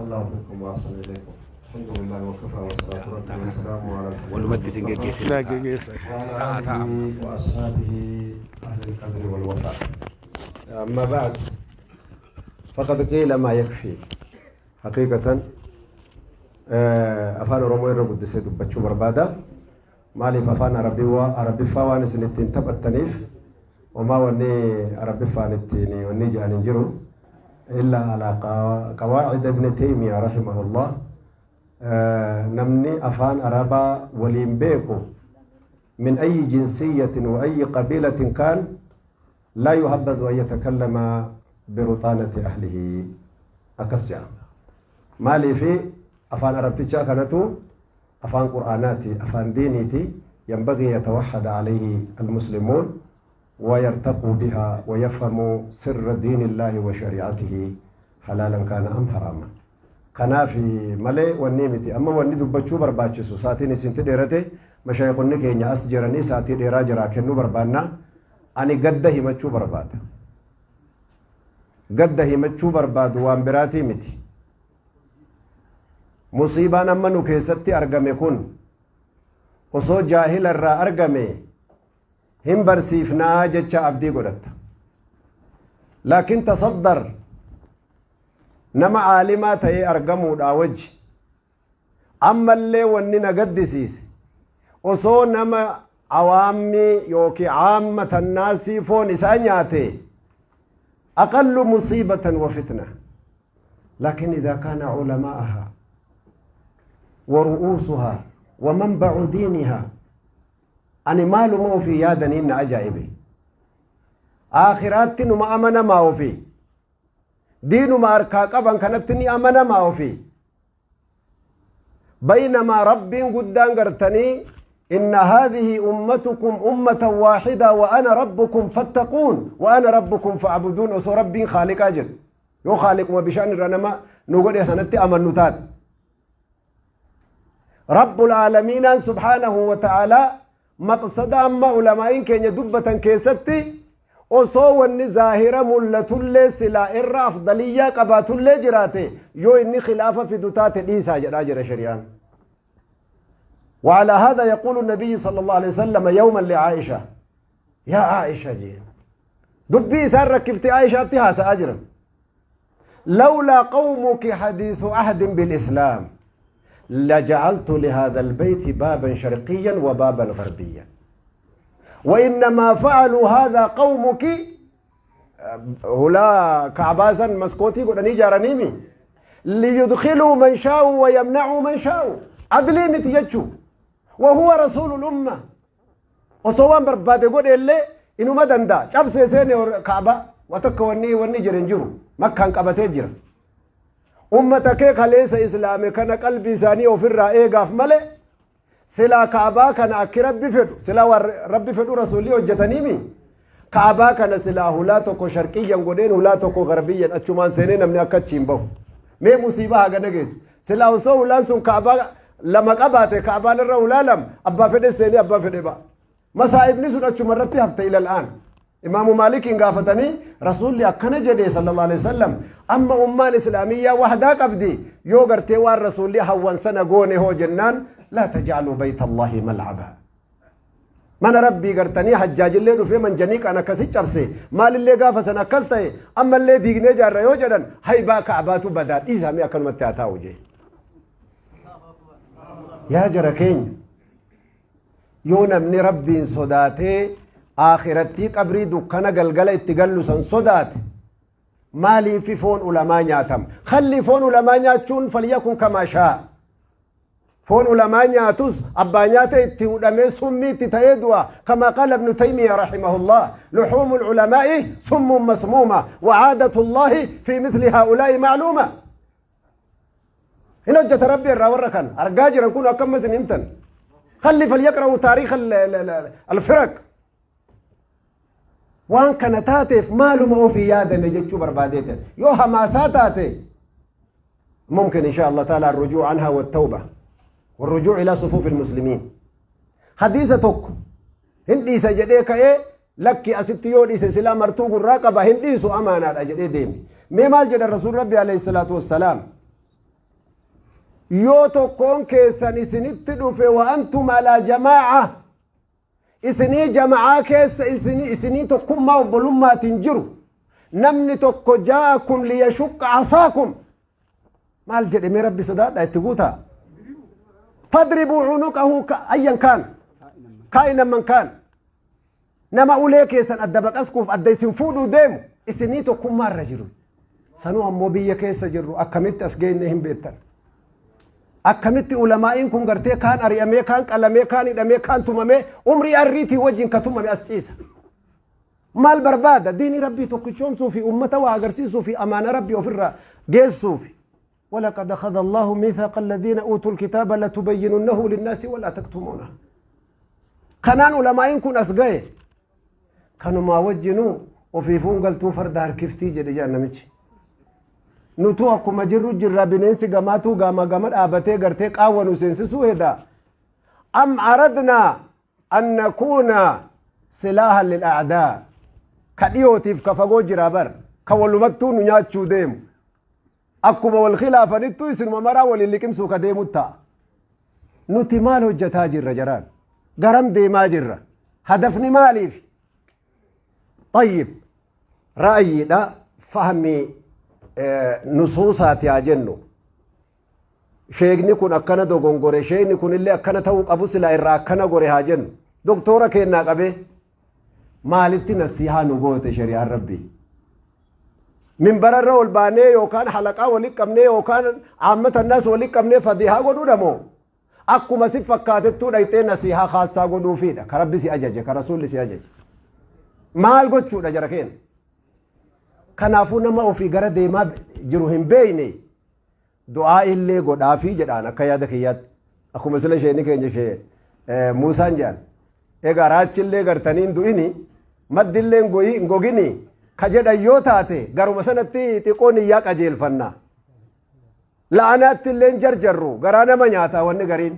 الله فيكم وأحسن إليكم. الحمد لله وكفى والصلاة ربي والسلام على Walumatti isin geggeessina. وعلى آله وأصحابه أهل القدر والوفاء. أما بعد، فقد قيل ما يكفي حقيقة. Afaan Oromoo irra guddisee dubbachuu barbaada. Maaliif afaan Arabiffaa waan isin ittiin taphattaniif homaa wanni Arabiffaan ittiin wanni jedhan hin jiru. إلا على قواعد ابن تيمية رحمه الله. Namni afaan Arabaa waliin beeku من أي جنسية وأي قبيلة كان لا يهبذ أن يتكلم برطانة أهله. Akkas jedha. Maaliif afaan Arabtichaa kanatu afaan Qur'aanaati, afaan diiniiti. ينبغي يتوحد عليه المسلمون ويرتقوا بها ويفهموا سر دين الله وشريعته، حلالا كان أم حراما. Kanaafi malee wanni miti. Amma wanni dubbachuu barbaachisu, saatiin isinti dheerate, mashaayikonni keenya as jiranii saatii dheeraa jiraa kennuu barbaanna. Ani gadda himachuu barbaada. Gadda himachuu barbaadu waan biraatii miti. Musiibaan amma nu keessatti argame kun osoo jaahila irraa argame hin barsiifnaa jecha abdii godhatta. Laakiin tasaddar nama aalimaa ta'ee argamuudhaa wajji ammallee wanni na gaddisiise, osoo nama awaammi yookiin caammata naasii foon isaa nyaate أقل مصيبة وفتنة، لكن إذا كان علماءها ورؤوسها ومنبع دينها، ani maaluma ofii yaadanii na ajaa'ibe. Aakhiraatti numa amanamaa ofii, diinuma harkaa qaban kanatti ni amanamaa ofii. بينما rabbiin guddaan gartanii إن هذه أمتكم أمة واحدة وأنا ربكم فاتقون وأنا ربكم فاعبدون. Osoo rabbiin khaaliqaa jedhu, yoo khaaliquma bishaan irra nama nu godhe sanatti amannu taate, رب العالمين سبحانه وتعالى maqsada amma ulamaa'iin keenya dubbatan keessatti osoo wanni zaahira mul'atullee silaa irra afdaliyyaa qabaatullee jiraate, yoo inni khilaafa fidu taate dhiisaa jedhaa jira shari'aan. وعلى هذا يقول النبي صلى الله عليه وسلم يوما لعائشة: يا عائشة جين dubbii isaan rakkiftee عائشة هاسا أجرا، لولا قومك حديث عهد بالإسلام لجعلت لهذا البيت بابا شرقيا وبابا غربيا، وإنما فعلوا هذا قومك. Hulaa Ka'baa san maskootii godhanii ijaaraniimi ليدخلوا من شاءوا ويمنعوا من شاءوا. Adlii miti jechuu. وهو رسول الأمة osoo waan barbaade godhe illee inuma danda'a. Cabsee seene Kaaba wa tokko wanni jiru hin jiru. Makkaan qabatee jira. Ummata kee kaleessa islaame kana qalbii isaanii ofirraa eegaaf malee silaa Kaabaa kana akki rabbi fedhu, silaa waan rabbi fedhu rasuulii hojjetaniimi. Kaabaa kana silaa hulaa tokko sharqiyyan godheen, hulaa tokko garbiyyan, achumaan seenee namni akka achiin bahu. Mee musiibaa haga dhageessu. Silaa osoo hulaan sun Kaabaa lama qabaate, Kaabaan irra hulaa lama, abbaa fedhe seenee abbaa fedhe ba'a. Masaa'ibni sun achuma irratti hafte إلى الآن. Imaamu Maalikiin gaafatanii, rasuulli akkana jedhe صلى الله عليه وسلم, amma ummaan islaamiyyaa wahdaa qabdi, yoo gartee waan rasuulli hawwan sana goone hoo jennaan, لا تجعلوا بيت الله ملعبا. Mana rabbii gartanii hajjaajillee dhufee manjanii kan akkasi cabse, maalillee gaafa san akkas ta'e, ammallee diignee jaarra yoo jedhan haybaa Ka'baatu badaa, dhiisamee akkanumatti haa taa'u jee. Yaa jara keenya, yoo namni rabbiin sodaatee akhirattii qabrii dukkana galgala itti gallu san sodaate, maaliif foon ulamaa nyaatam? Kalli foon ulamaa nyaachuun فليكن كما شاء. Foon ulamaa nyaatus abbaa nyaata itti hudhamee summii itti ta'ee du'a. كما قال ابن تيمية رحمه الله: لحوم العلماء سم مسمومة وعادة الله في مثل هؤلاء معلومة. Hin hojjeta rabbi irraa warra kan argaa jiran kun akkam isin himtan. خلي فليقرأوا تاريخ الفرق. Waan kana taateef maaluma ofii yaadame jechuu barbaadeeten. Yoo hamaasaa taate ممكن إن شاء الله تعالى الرجوع عنها والتوبة والرجوع إلى صفوف المسلمين. حديث tokko hin dhiisa jedhee ka'ee, lakki asitti yoo dhiise silaa martuu gurraa qaba, hin dhiisu, amaanaadha jedhee deeme. Mee maal jedha rasuul rabbi عليه الصلاة والسلام? Yoo tokkoon keessan isinitti dhufe wa antum alaa jamaa'a, isinii jama'aa keessa, isinii tokkummaa obbolummaattiin jiru, namni tokko jaa'akum liyashukka asaakum, maal jedhe? Mee Rabbi sodaadha, itti guutaa. Fadribuu cunuqahu ayyan kaan kaa'inan man kaan. Nama ulee keessan adda baqaskuuf adda isin fuudhuu deemu, isinii tokkummaa irra jiru, sanuu ammoo biyya keessa jirru, akkamitti as geenne hin beektan. Akkamitti ulamaa'iin kun gartee kaan ari'amee, kaan qalamee, kaan hidhamee, kaan tumamee, umrii arriitii wajjin ka tumame as ciisa. Maal barbaada? Diinii Rabbii tokkichoomsuu fi ummata waa agarsiisuu fi amaana Rabbii ofirraa geessuuf. ولقد أخذ الله ميثاق الذين أوتوا الكتاب لتبيننه للناس ولا تكتمونه. Kanaan ulamaa'iin kun as gahe. Kanumaa wajjinuu ofiifuun galtuu farda harkiftii jedhe jedhan namichi. Nutuu akkuma jirru jirra, bineensi gamaatuu gama gama dhaabatee gartee qaawwa nu seensisuu heda. أم أردنا أن نكون سلاحا للأعداء؟ Ka dhiyootiif ka fagoo jira bar, ka walumattuu nu nyaachuu deemu. Akkuma wal khilaafanittuu isinuma maraa waliin liqimsuu ka deemu ta'a. Nuti maal hojjetaa jirra jaraan? Garam deemaa jirra? Hadafni maaliif? طيب, ra'ayiidha, fahmi nusuusaati haa jennu. Sheekni kun akkana dogongore, sheekni kun illee akkana ta'uu qabu, sila irraa akkana gore haa jennu. Doktoora kennaa qabee maalitti nasihaa nu goote shari'aan Rabbii? Minbararra ol baanee yookaan halaqaa walitti qabnee yookaan aammata naas walitti qabnee fadihaa godhuudha moo akkuma si fakkaatettuu dhayxee nasihaa khaassaa godhuufiidha? Ka Rabbi si ajaje, ka Rasuulli si ajaje maal gochuudha jara keenya? Kanaafuu nama ofii gara deemaa jiru hin beeyne du'aa illee godhaafii jedhaan. Akka yaada kiyyaatti, akkuma sila isheeni keenya ishee Muusaan jedhan, egaa raachillee gartanii hin du'ini, maddillee hin gogini ka jedhan yoo taate, garuma sanatti xiqqoo niyyaa qajeelfanna. La'anaatti illee hin jarjarru, garaa nama nyaata wanni gariin.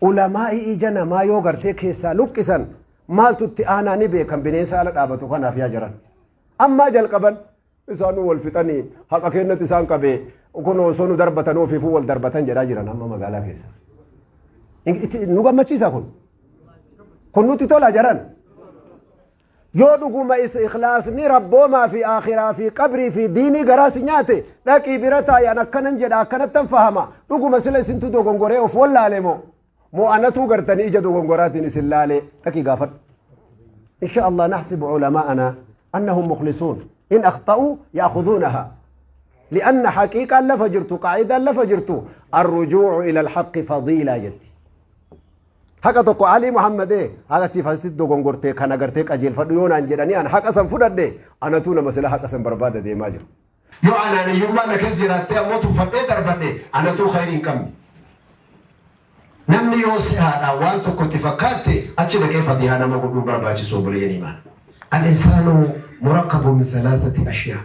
Ulamaa'ii ija namaa yoo gartee keessaa luqqisan maaltu itti aanaa ni beekan. Bineensa ala dhaabatu kanaaf yaa jiran. Ammaa jalqaban isaan wal fixanii haqa kennatti isaan qabee kun osoo nu darbatan ofiifuu wal darbatan jedhaa jiran amma magaalaa keessa. Nu gammachiisa kun. Kun nutti tola jaran. Yoo dhuguma isa ikhlaasni rabboomaa fi akhiraa fi qabrii fi diinii garaa si nyaate, dhaqii bira taa'i, an akkanan jedha, akkanattan fahama, dhuguma sila isintu dogongoree of wallaale moo anatuu gartanii ija dogongoraatiin isin laalee, dhaqii gaafadhu. إن شاء الله نحسب علماءنا أنهم مخلصون، إن أخطأوا يأخذونها، لأن حقيقة لفجرت قاعدة لفجرت الرجوع إلى الحق فضيلة جدي. Haqa tokko Ali Muhammad haqa siif asitti dogongortee kana gartee qajeelfadhu yoo naan jedhanii, an haqa san fudhadhe, anatu nama sila haqa san barbaada deemaa jiru. Yoo anaaniyyummaan na keessa jiraattee ammoo tuffadhee darbadhe, anatuu khayrii hin qabne. Namni yoo si haadhaan waan tokko itti fakkaatte achi dhaqee fatihaa nama godhuu barbaachisu, obboleeyyan imaan. الإنسان مركب من ثلاثة أشياء.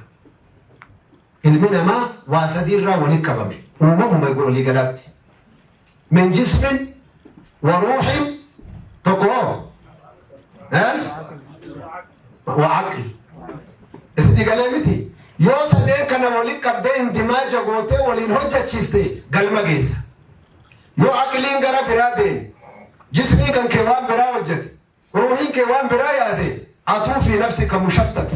Ilmi namaa waa sadiirraa walitti qabame. Uumamuma walii galaatti. من جسم وروح tokko وعقل. Isti galee miti. Yoo sadeen kana walitti qabdee indimaaja gootee waliin hojjechiifte, galma geessa. Yoo aqliin gara biraa deeme, jismii kan kee waan biraa hojjete, ruuhiin kee waan biraa yaade, atuu في نفسك مشتت.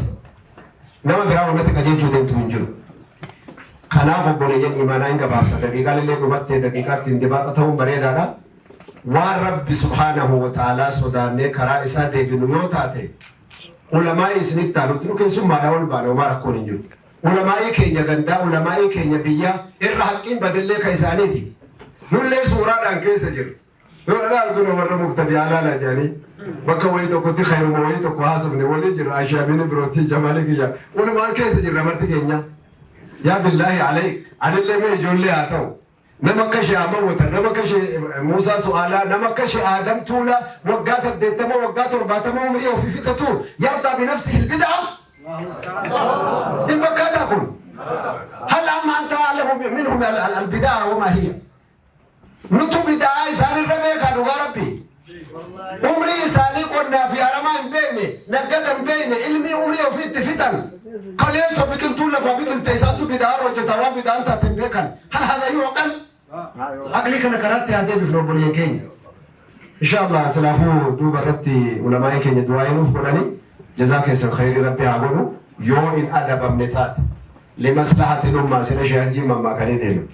Nama biraa walitti qajeelchuu deemtu hin jiru. Kanaaf obboleeyyan imaanaa, hin gabaabsa. Daqiiqaan illee dhumattee, daqiiqaatti hin dibaaxa ta'uun bareedaadha. Waan Rabbi سبحانه وتعالى sodaannee karaa isaa deebinu yoo taate, ulamaa'ii isinitti taanutti nu keessummaadha ol baane, homaa rakkoon hin jiru. Ulamaa'ii keenya gandaa, ulamaa'ii keenya biyyaa irra haqqiin badillee ka isaaniiti. Nullee suuraadhaan keessa jiru. Yoo dhalaan kun warra muktadii alaala jedhanii bakka wayii tokkotti khayruma wayii tokko haasofne waliin jirra, ashaamiin birootii jamaalii kiyya walumaan keessa jirra marti keenya. Yaa بالله عليك, anillee mee ijoollee haa ta'u. Nama akka ishee Amawwatan, nama akka ishee Muusaa Su'aalaa, nama akka ishee Aadam Tuulaa waggaa 80, waggaa 70 umrii ofii fixatu يرضى بنفسه البدعة? Hin fakkaataa kun? هل أم أنت أعلم منهم البدعة وما هي? Nutu bid'aa isaanirra beekaa dhugaa Rabbi. Umrii isaanii qonnaa fi haramaa hin beekne, naggata hin beekne, ilmii umrii ofiitti fixan. Kaleessa biqiltuu lafaa biqilte isaantu bid'aa hojjeta, waan bid'aan taate hin beekan. هل هذا Yuqal. Aqlii kana karaatti haa deebifnu, obboleeyyan keenya. Insha Allah silaafuu duuba irratti ulamaa'ii keenya du'aa'ii nuuf godhanii, jazaa keessan khayrii Rabbi haa godhu. Yoo hin adabamne taate, limaslahati ummaa sila ishee hajjiin mammaakanii deeman.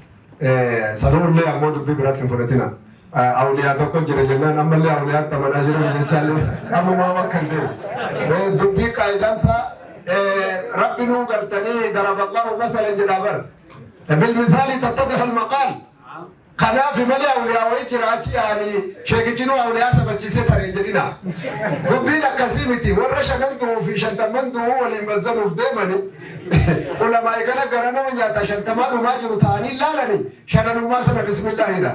Sanuullee ammoo dubbii biratti hin fudhatina. Awliyaa tokko jira jennaan ammallee awliyaatti amanaa jiran jechaallee ammumaa bakka hin deemu. Dubbii qaayidaansaa Rabbi nuu gartanii daraballahu masalan jedhaa bar. Bilmisaali tattadihu almaqaal. Kanaaf malee awliyaa wayii jira achi yaani sheekichinuu awliyaa sabachiisee taree jedhina. Dubbiin akkasii miti. Warra shanan du'uu fi 50n du'uu waliin mazzanuuf deemani. Ulamaa'i kana gara nama nyaata 50 dhumaa jiru ta'anii laalani shananummaa sana bismillaahidha.